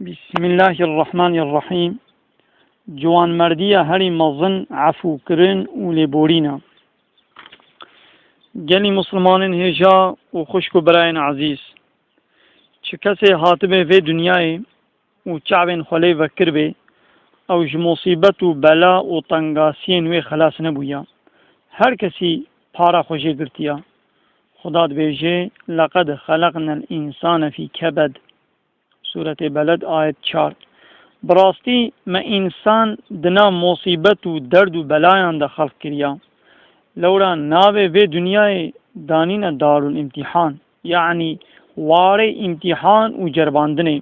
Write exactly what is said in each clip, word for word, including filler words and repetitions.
Bismillahirrahmanirrahîm. Ciwanmerdiya herî mezin efûkirin û lêborîn e. Gelî Mislimanên hêja û xwişk û birayên ezîz, çi kesê hatibe vê dinyayê û çavên xwe lê vekiribê, ew ji musîbet û bela û tengasiyên wê xelas nebûya. Her kesî para xwe jê girtiya. Xuda dibêje, "Leqed xeleqnel însane fî kebed." Sûretê Beled, ayet çar. Bi rastî me însan di nav musîbet û derd û belayan de xelq kiriya. Lewra navê vê dinyayê danîne darul îmtîhan, yanî warê îmtîhan û ceribandinê.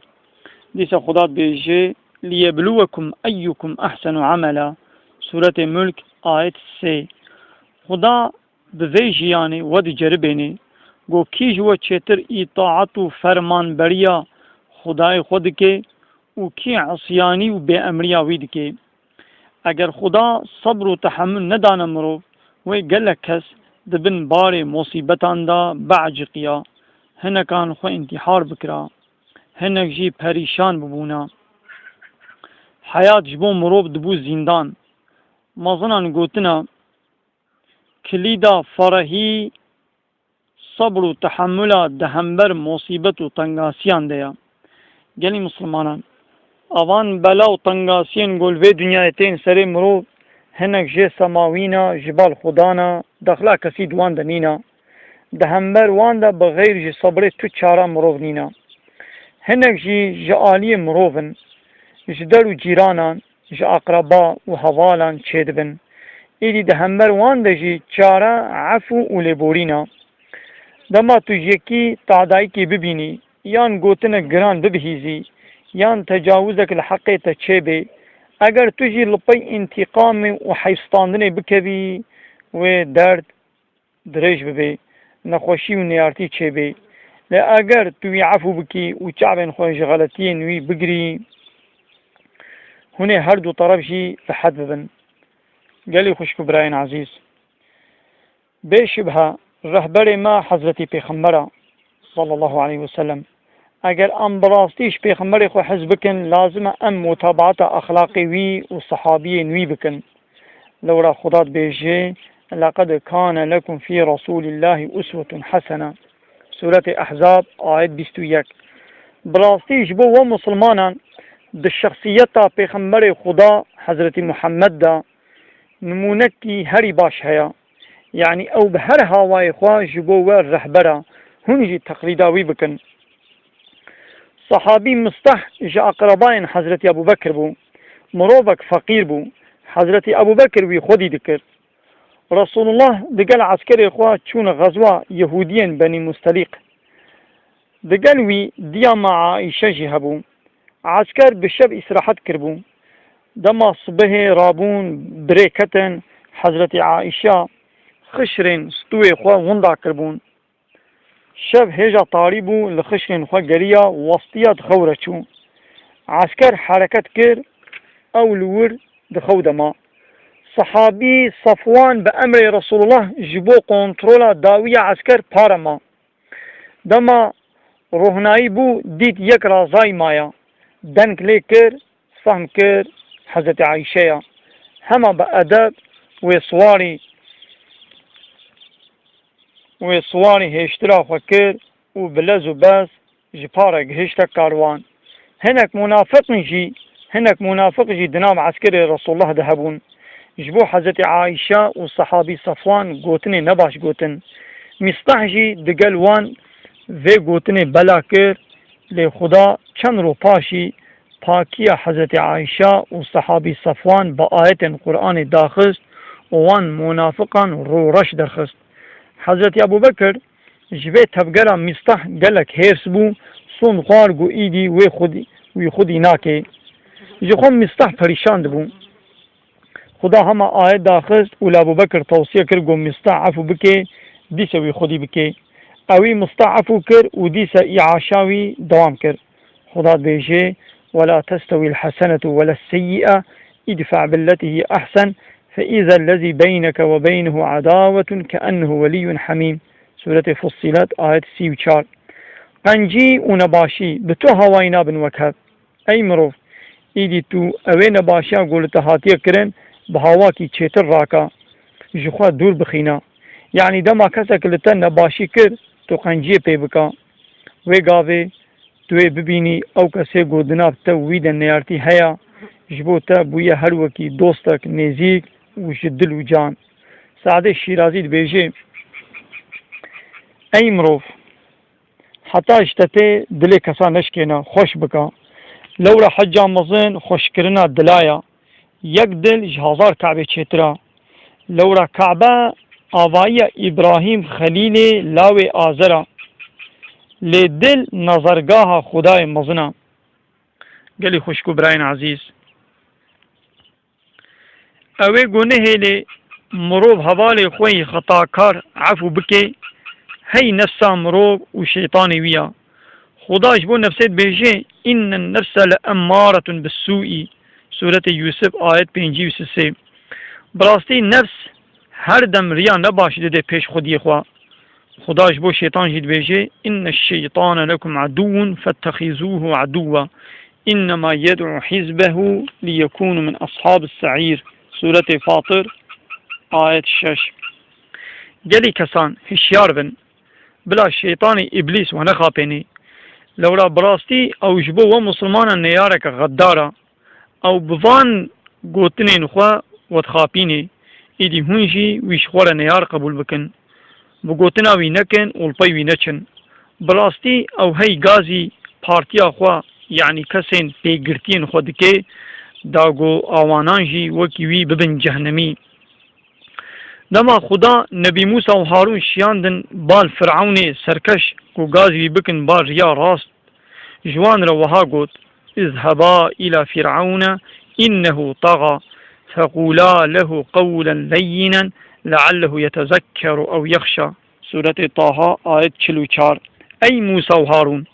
Dîsa Xuda dibêje, "Liyebluwekum eyyukum ehsenu amela." Sûretê Mulk, ayet sê. Xuda bi vê jiyanê we diceribêne, go kî ji we çêtir îtaet û fermanberiya Xwedayê xwe dike û kî isyanî û bêemriya wî dike. Eger Xuda sebr û tehemul nedane mirov, wê gelek kes di bin barê musîbetan de bieciqiya, hinekan xwe întîhar bikira, hinek jî perîşan bibûna. Heyat ji bo mirov dibû zîndan. Mezinan gotina, kilîda ferehî, sebr û tehemula di hember musîbet û tengasiyan de ye. Gelî Mislimanan, avan bela û tengasiyên ku li vê dinyayê tên serê mirov, hinek jê semawî ne, ji bal Xuda ne, dexla kesî di wan de nîne. Di hember wan de bi xeyr ji sebrê tu çara mirov nîne. Hinek jî ji aliyê mirov in, ji der û cîranan, ji aqreba û hevalan çêdibin. Êdî di hember wan de jî çare efû û lêborîn e. Dema tu ji yekî tadayîkê bibînî, yan gotinek giran bibihîzî, yan tecawizek li heqê te çêbê, eger tu jî li pey întîqamê û heyfstandinê bikevî, wê derd dirêj bibê, nexweşî û neyartî çêbê. Lê eger tu wî efû bikî û çavên xwe ji xeletiyên wî bigirî, hûn ê her du teref jî rehet bibin. Gelî xwişk û birayên ezîz, bê şibhe rehberê me Hezretî Pêxember e, sallallahu aleyhi ve sellem. Eger em bi rastî ji Pêxemberê xwe hez bikin, lazim e em mutabaata exlaqê wî û sehabiyên wî bikin. Lewra Xuda dibêje, "Leqed kane lekum fî Resûlîllahî uswetun hesene." Sûretê Ehzab, ayet bîst û yek. Bi rastî ji bo we misilmanan di şexsiyeta Pêxemberê Xuda Hezretî Muhammed de nimûnekî herî baş heye. Yanî ew bi her hawayê xwe ji bo we rehber e. Hûn jî teqlîda wî bikin. Sahabî Mistah ji aqrebayên Hezretî Ebû Bekir bû. Mirovek feqîr bû. Hezretî Ebû Bekir wî xwedî dikir. Resulullah digel eskerê xwe çûne xezwa Yehûdiyên Benî Mustelîq. Digel wî diya me Aîşe jî hebû. Esker bi şev îsrehet kiribû. Dema sibehê rabûn, birê ketin, Hezretî Aîşe xişrên stûyê xwe winda kiribûn. Şev hêja tarî bû, li xişkên xwe geriya, westiya di xew re çû. Esker hereket kir, ew li wir di xew de ma. Sehabî Safwan bi emrê Resulullah ji bo kontrola dawiya esker pare ma. Dema rohnayî bû, dît yek razayî maya. Deng lê kir, fehm kir Hezretî Ayşe ya. Hema bi edeb wê siwarî, wê siwarî hêştira xwe kir û bi lez û bez ji pare gihişte karwan. Hinek munafiqin jî, hinek munafiq jî di nav eskerê Resulullah de hebûn. Ji bo Hezretî Ayşe û sehabî Safwan gotinê nebaş gotin. Mîstah jî digel wan vê gotinê bela kir, lê Xuda çend roj paşî pakiya Hezretî Ayşe û sehabî Safwan bi ayetên Qur'anê daxist û wan munafiqan rûreş derxist. Hezretî Ebû Bekir ji vê tevgera Mîstah gelek hêrs bû, sond xwar ku îdî wê xwedî, wî xwedî nake. Ji xwe Mîstah perîşan dibû. Xuda hema ayet daxist û li Ebû Bekir tewsiye kir ku Mîstah efû bike, dîse wî xwedî bike. Ewî Mîstah efû kir û dîse îaşa wî dewam kir. Xuda dibêje, "Ve la testewîl hesenetu ve les seyyi'e, idfe' billeti hiye ehsen, fe izellezî beyneke ve beynehu edawetun keennehu weliyyun hamîm." Sûretê Fussilet, ayet sî û çar. Qencî û nebaşî bi tu hawayî nabin wek hev. Ey mirov, îdî tu ewê nebaşiya ku li te hatiye kirin bi hawakî çêtir raka, ji xwe dûr bixîne. Yanî dema kesek li te nebaşî kir, tu qenciyê pê bike. Wê gavê tu yê bibînî ew kesê ku di nav te û wî de neyartî heye, ji bo te bûye her wekî dostek nêzîk û ji dil û can. Seadê Şîrazî dibêje, Ey mirov, heta ji te tê dilê kesa neşkêne, xweş bike. Lewra heca mezin xweşkirina dila ye. Yek dil ji hezar Kabê çêtir e. Lewra Kabe avayiya Îbrahîm Xelîlê lawê Azer e. Lê dil nazargaha Xwedayê mezin e. Gelî xwişk û birayên ezîz. Ew ê ku nehêlê mirov hevalê xwe yî xetakar efû bike, hey nefsa mirov û şeytanê wî ya. Xuda ji bo nefsê dibêje, Înnen nefse le emmaretun bissûî. Sûretê Yûsif, ayet pêncî û sisê. Bi rastî nefs her dem riya nebaş dide pêş xwediyê xwe. Xuda ji bo şeytan jî dibêje, Inne şeytane lekum aduwwun fettexizûhu aduwwa. Innema yed'u hizbehu liyekûnu min ashabis se'îr. Sûretê Fatir, ayet şeş. Gelî kesan hişyar bin. Bila şeytanê îblîs we nexapênê. Lewra bi rastî ew ji bo we misilmanan neyareke xeddar e. Ew bi van gotinên xwe we dixapînê, êdî hûn jî wî ji xwe re neyar qebûl bikin. Bi gotina wî nekin û li pey wî neçin. Bi rastî ew hey gazî partiya xwe, yanî kesên pêgirtiyên xwe dike, da ku awanan jî wekî wî bibin cehnemî. Dema Xuda Nebî Mûsa û Harûn şiyandin bal Firewnê serkeş ku gazî wî bikin bal riya rast, ji wan re wiha got, Izheba îla Fir'ewne innehu taxa, feqûlâ lehu qewlen leyyinen leallehu yetezekkeru ew yexşa. Sûretê Taha, ayet çil û çar. Ey Mûsa û Harûn!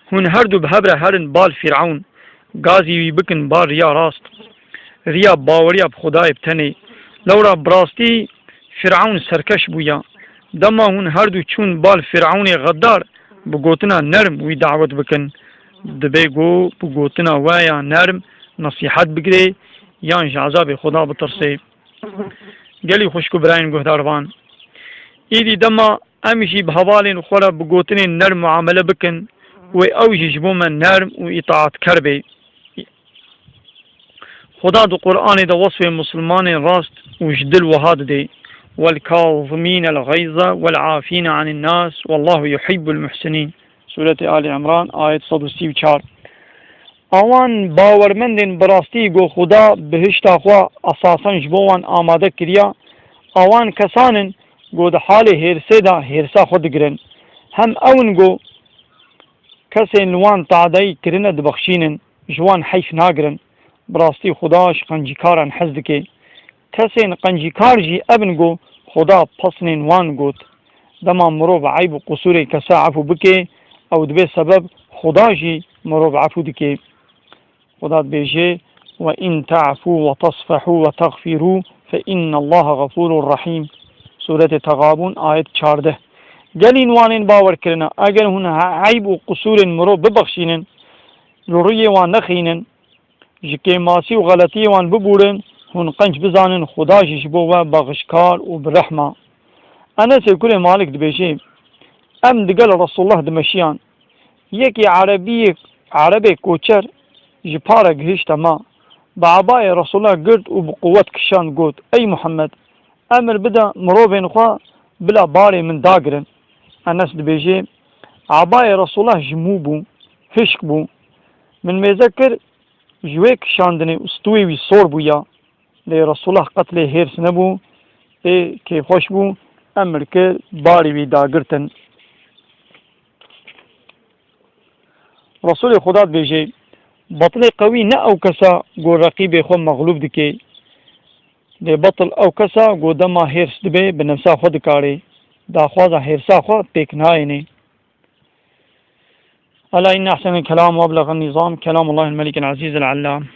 Hûn her du bi hev re herin bal Fir'ewn, gazî wî bikin bal riya rast, riya baweriya bi Xwedayê bi tenê. Lewra bi rastî Fir'ewn serkeş bûya. Dema hûn her du çûn bal Fir'ewnê xeddar, bi gotina nerm wî dawet bikin. Dibe ku bi gotina we ya nerm nesîhet bigirê yan ji ezabê Xweda bitirsê. Gelî xwişk û birayên guhdarvan! Îdî dema em jî bi hevalên xwe re bi gotinên nerm muamele bikin, wê ew jî ji bo me nerm û îtaatkar bê. Xuda di Qur'anê de wesfê misilmanên rast û ji dil wiha didê, Wel kazimînel xeyze wel afîne anin nas, wallahu yuhibbul muhsinîn. Sûretê Alî Imran, ayet sed û sî û çar. Awan bawermendên bi rastî ku Xuda bihişta xwe esasen ji bo wan amade kiriya, awan kesan in ku di halê hêrsê de hêrsa xwe digirin. Hem ew in ku kesên li wan tadeyî kirine dibexşînin, ji wan heyf nagirin. Bi rastî Xuda ji qencîkaran hez dike. Kesên qencîkar jî ev in ku Xuda pesnên wan got. Dema mirov eyb û qusûrê kesa efû bike, ew dibe sebeb Xuda jî mirov efû dike. Xuda dibêje, Ve in ta'fû ve tesfehû ve texfîrû fe innallaha xefûrun rehîm. Sûretê Texabûn, ayet çardeh. Gelî wanên bawer kirine, eger hûn he-, eyb û qusûrên mirov bibexşînin, li rûyê wan nexînin, ji kêmasî û xeletiyê wan bibûrin, hûn qenc bizanin Xuda jî ji bo we baxişkar û bi rehm e. Enesê kurê Malik dibêje, Em digel Resulullah dimeşiyan. Yekî Erebiyê, Erebê koçer ji pare gihişte me. Bi ebayê Resulullah girt û bi quwet kişand got, Ey Muhammed, emir bide mirovên xwe bila barê min dagirin. Enes dibêje, Ebayê Resulullah ji mû bû, hişk bû. Min mêze kir, ji wê kişandinê û stûyê wî sor bûya. Lê Resulullah qet lê hêrs nebû, ê kêfxweş bû, emir kir, barî wî dagirtin. Resulê Xuda dibêje, Betilê qewî ne ew kesa ku reqîbê xwe mexlûb dike. Lê betil ew kesa ku dema hêrs dibe bi nefsa xwe dikarê, daxwaza hêrsa xwe pêk nayêne. Ela inne ehsenel kelam ve eblegan nizam, kelamullahil melikil azîzil allâm.